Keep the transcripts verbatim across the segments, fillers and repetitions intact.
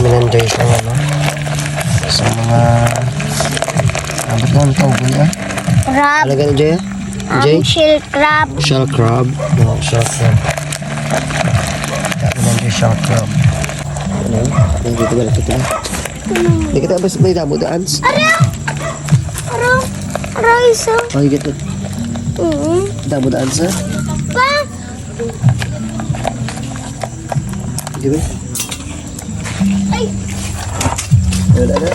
Minan, Jay, sa ano? Sa mga, abot na ang tawag niya. Crab. Ano gani, Jay? Ang Jay? Shell crab. Shell crab. No, shell crab. Kami lang yung shell crab. Ano? Hindi ko wala kita. Hindi kita basta may damo daan. Ara! Ara! Ara, isa. Oh, you get it. Mm-hmm. Damo daan sa? Pa! Di ba? Ay! Wala na.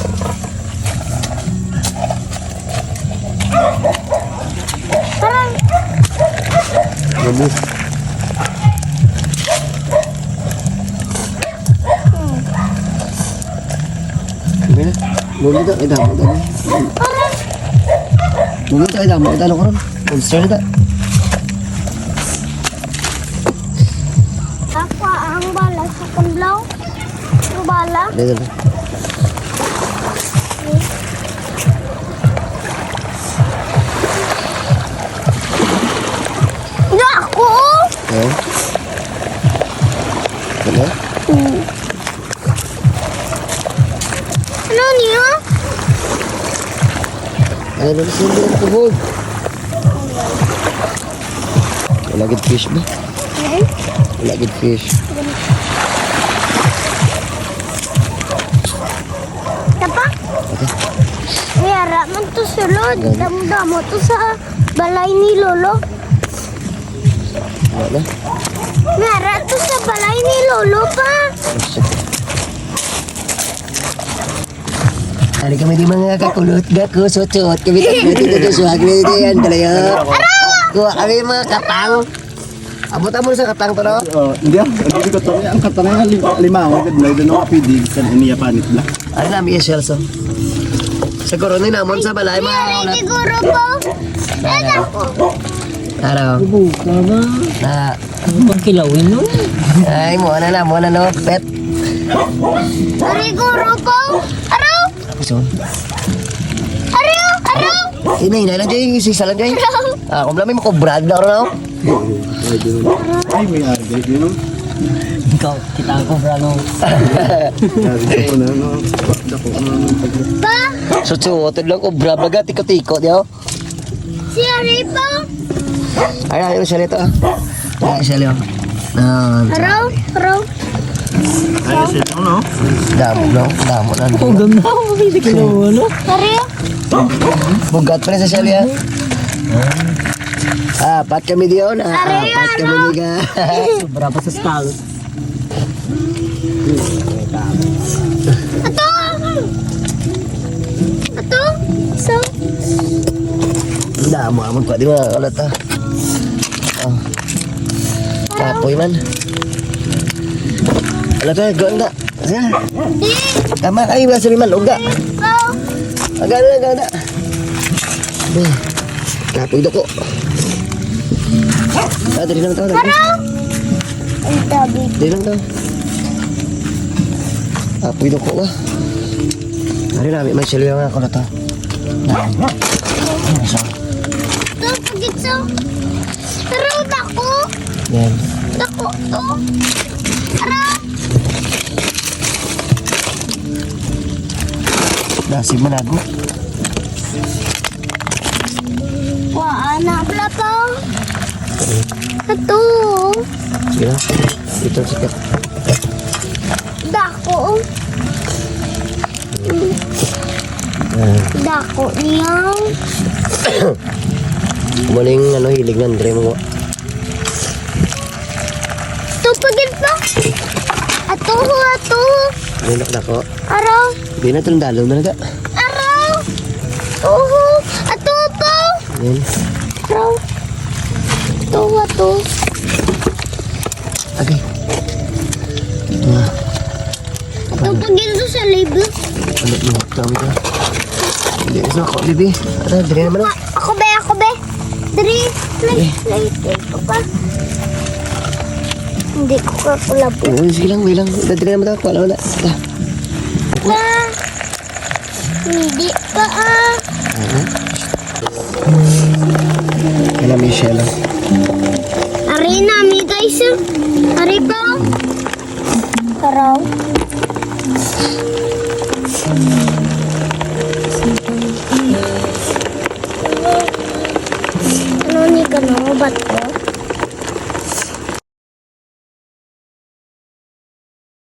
Parang Gabi. Hindi na. Bumili daw. Ay, damo, damo. Bumili daw. Ay, damo. Ay, damo ko ron. Monster na. Ako ang bala sa kanlaw. Ang bala. Dali, dali. Nga ako, oh. Eh? Ano? Hmm. Ano niya? Ano na sa mga tuhod? Wala gid fish ba? Hmm? Wala gid fish. Tapa? Okay. May ara man to sulod. Ganun. Damo-damo to sa balay ni Lolo. Wala na. May ara to sa balay ni Lolo pa. Oh, shit. Ari kami di mga kakulot, gaku, sutsot. Kami di, kami di, kami di, suwag, kami di, yan, talaga. Kuha kami mga katang. Abot mo sa katang to, no? Oh, hindi, ah. Hindi ko to. Ang katang nga lim-, lima, oh, ganda, ganda, no, pwede, sa niya panit lang. Ano na, Miss Celso? Siguro ni namon sa balay, mga May ulat. Siguro po. Ano po? Araw. Buka ba? Na. Ano bang kilawin, no? Ay, mo na na, mo na, no, pet. Siguro po. Araw. So, Araw, araw. Hinay-hinay lang, Jay. Isa-isa lang, Jay. Araw. Ah, kung wala, may makubrad na, no? Ay, may agay, yun. Ikaw, kita ang kubra, no? Sabi ko na, no? Dako na, no? Pa? So, so, utod lang kubra, baga, tiko-tiko, di, oh. Si Aripo? Ay, ay, siya nito, ah. Ay, siya, Leo. Ah, Araw, araw. Ay, siya, no? Damo, no? Damo na. Oh, ganda. Ang hindi kinuha, no? Aripo? Bugat pa rin sa siya, Leo. Ah, apat kami diyon. Ah, Aray, apat kami ano? Diga. Sobra pa sa style. Ato! Ato! So? Damo, amon pa, di ba? Wala ta. Oh. Kapoy man. Wala ta, ganda. Siya. Di. Tama kayo, wala sa liman, uga. Oh. Aga na, aga na. Be. Kapoy dako. Ah, dali lang to, dali. Parang. Ang tabi. Dali lang to. Kapoy dako, ah. Ari na, may silyo nga ako na to. Ito, pagitso. Pero dako. Yan. Dako to. Ara. Dasig man ako. Wa, anak, wala pa. Ato. Sige na. Dito, sige. Dako. Ah. Dako niya. Muling, ano, hilig nga, Andre, mo. Ito pa gid pa. Ato, ato. Di na dako. Araw. Di na itong dalo na naga. Araw. Ato. Ato pa. Yan. Araw. Ato, ato. Okay. Ah. Ito pa gid sa libo. Ano mo? Tama ka. Hindi, isa ako, bibi. Ano, dali naman, ah. Ako, be, ako, be. Dali, play, play, play ko pa. Hindi ko ka kulabo. Oo, sige lang, wait lang. Dali naman ako, wala, wala. Ah. Ah, hindi pa, ah. Ano? Ano, Michelle? Ari na, mi guys, ah. Ari pa, oh. Karaw. Ano ni kano? Bato?